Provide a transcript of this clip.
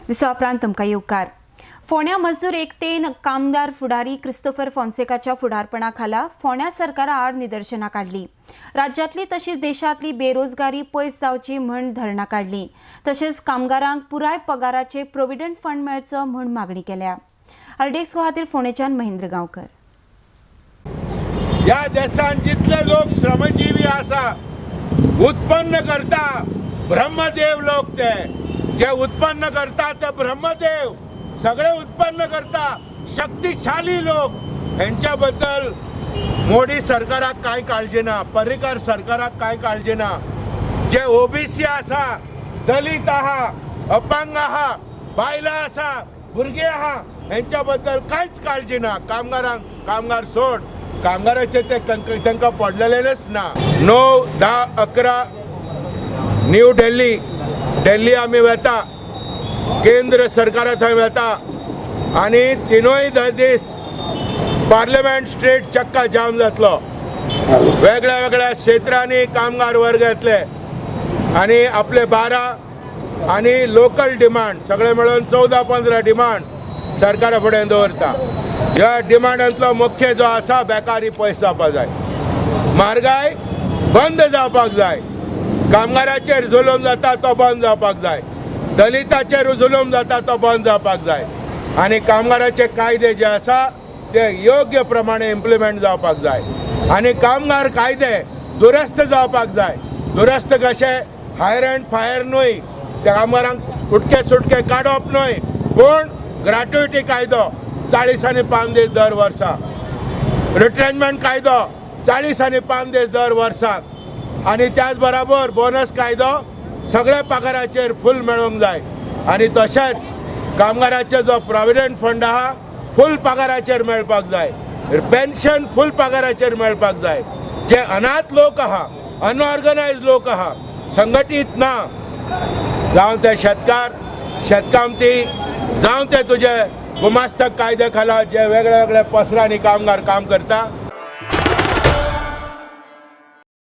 विसवा उपरांत तुमकां येवकार. फोंड्या मजदूर एकतेन कामदार फुडारी क्रिस्तोफर फोन्सेकाच्या फुडारपणा खाला फोंड्या सरकारा आड निदर्शनां काडली. राज्यांतली तशीच देशांतली बेरोजगारी पयस जावची म्हूण धरणां काडली. तशेंच कामगारांक पुराय पगाराचे प्रोविडंट फंड मेळचो म्हूण मागणी केल्या. आरडीएक्स खातीर फोंडेच्यान महेंद्र गांवकर. ह्या देशांत जितले लोक श्रमजीवी आसा, उत्पन्न करता, ब्रह्मदेव लोक, ते जे उत्पन्न करता ते ब्रह्मदेव, सगळे उत्पन्न करता, शक्तिशाली लोक, हेंच्या बद्दल मोदी सरकाराक कांय काळजी ना, पर्रीकर सरकाराक कांय काळजी ना. जे ओबीसी आसा, दलित आहा, अपंग आहा, बायलां आसा, भुरगीं आहा, हेंच्या बद्दल कांयच काळजी ना. कामगारांक कामगार सोड, कामगाराचे ते तांकां पडलेलेच ना. 9, 10, 11 न्यू दिल्ली, दिल्ली आमी वता, केंद्र सरकारा थंय वता आनी तिनूय दीस पार्लमेंट स्ट्रीट चक्का जाम जातलो. वेगळ्या वेगळ्या क्षेत्रांनी कामगार वर्ग येतले आनी आपले 12 आनी लोकल डिमांड सगळे मेळून 14-15 डिमांड सरकारा फुडें दवरता. ह्या डिमांडांतलो मुख्य जो आसा, बेकारी पयस जावपाक जाय, म्हारगाय बंद जावपाक जाय, कामगाराचेर जुलूम जाता तो बंद जावपाक जाय, दलिताचेर जुलूम जाता तो बंद जावपाक जाय आनी कामगाराचे कायदे जे आसा ते योग्य प्रमाणे इम्प्लिमेंट जावपाक जाय आनी कामगार कायदे दुरस्त जावपाक जाय. दुरस्त कशे? हायर अँड फायर न्हय, त्या कामगारांक उटके सुटके काडप न्हय, पूण ग्रॅट्युटी कायदो 40 आनी 5 दीस दर वर्सा, रिट्रेंचमेंट कायदो 40 आनी 5 दीस दर वर्साक आनी त्याच बराबर बोनस कायदो सगळ्या पगाराचेर फूल मेळोंक जाय आनी तशेंच कामगाराचे जो प्रोविडंट फंड आहा फूल पगाराचेर मेळपाक जाय, पेन्शन फूल पगाराचेर मेळपाक जाय. जे अनाथ लोक आहा, अनऑर्गनायज लोक आहा, संघटीत ना, जावं ते शेतकार, शेतकामती, जावं ते तुजे गुमास्तक कायद्या खाला जे वेगळे वेगळे पसरांनी कामगार काम करता,